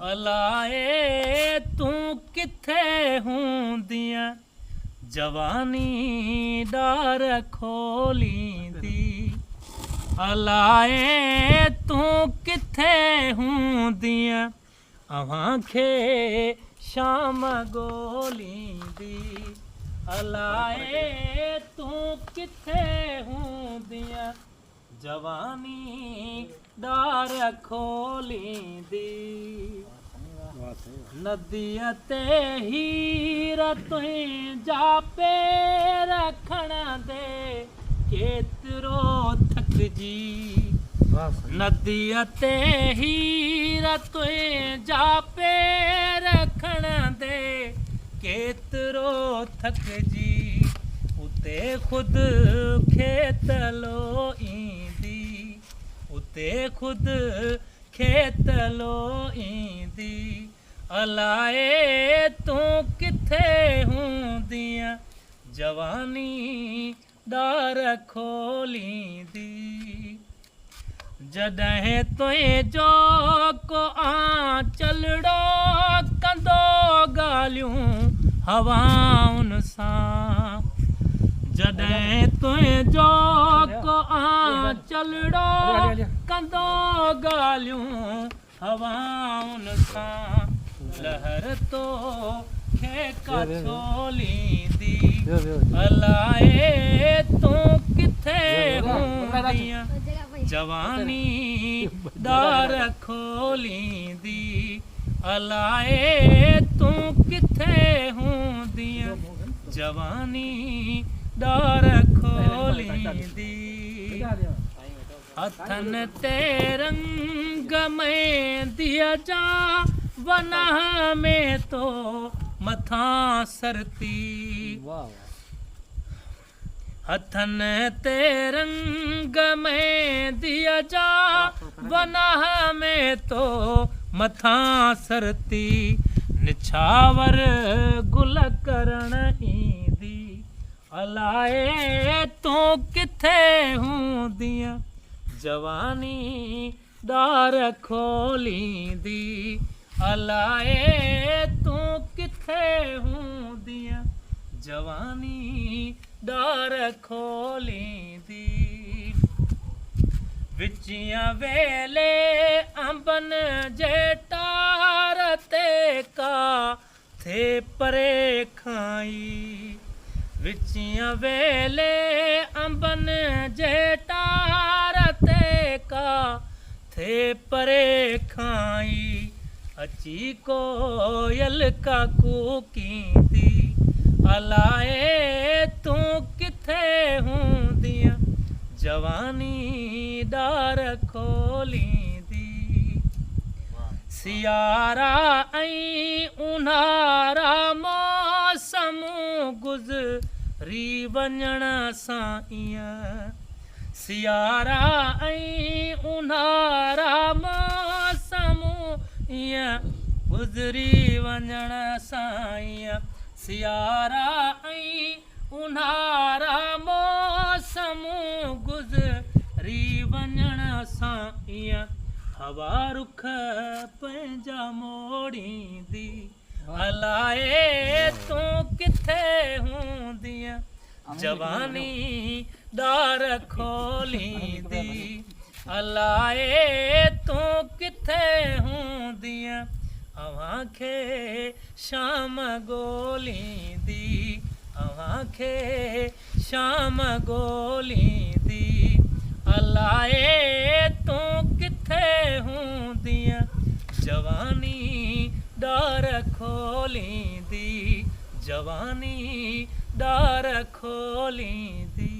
الائي تون ڪٿي هوندينءَ، جواني ڏار کوليندي. الائي تون ڪٿي هوندينءَ، اوهان کي شام ڳوليندي. الائي تون ڪٿي هوندينءَ، جواني ڏار کوليندي. نديءَ تي هير تنهنجا پير کڻندي ڪيترو ٿڪجي. نديءَ تي هير تنهنجا پير کڻندي ڪيترو ٿڪجي. اتي خود کيتلو ايندي، اتي خود کيتلو ايندي. الائي تون ڪٿي هوندينءَ، جواني ڏار کوليندي. جڏهن تنهنجو ڪو آنچلڙو ڪندو ڳالهيون هوائن سان، جڏهن تنهنجو ڪو آنچلڙو ڪندو ڳالهيون هوائن سان، لهر تو کي ڪا ڇوليندي. الائي تون ڪٿي هوندينءَ، جواني ڏار کوليندي. الائي تون ڪٿي هوندينءَ، جواني ڏار کوليندي. هٿن تي رنگ مهنديءَ جا ونهه ۾ تو مٿان سرتي. هٿن تي رنگ مهنديءَ جا ونهه ۾ تو مٿان سرتي. نڇاور گل ڪرڻ ايندي. الائي تون ڪٿي هوندينءَ، جواني ڏار کوليندي. الائي تون ڪٿي هوندينءَ، جواني ڏار کوليندي. وچيان ويلي انبن جي ٽار تي ڪا ٿئي پري کان ئي. وچيان ويلي انبن جي ٽار تي ڪا ٿئي پري کان ئي. اچي ڪوئل ڪا ڪوڪيندي. الائي تون ڪٿي هوندينءَ، جواني ڏار کوليندي. سيارا ۽ اونهارا موسم گذري وڃڻ سان ائين، سيارا ۽ اونهارا موسم ائين گذري وڃڻ سان ائين، سيارا ۽ اونهارا موسم گذري وڃڻ سان ائين، هوا رخ پنهنجا موڙيندي. الائي تون ڪٿي هوندينءَ، جواني ڏار کوليندي. الائي تون ڪٿي هوندينءَ، اوهان کي شام ڳوليندي. اوهان کي شام ڳوليندي. الائي تون ڪٿي هوندينءَ، جواني ڏار کوليندي. جواني ڏار کوليندي.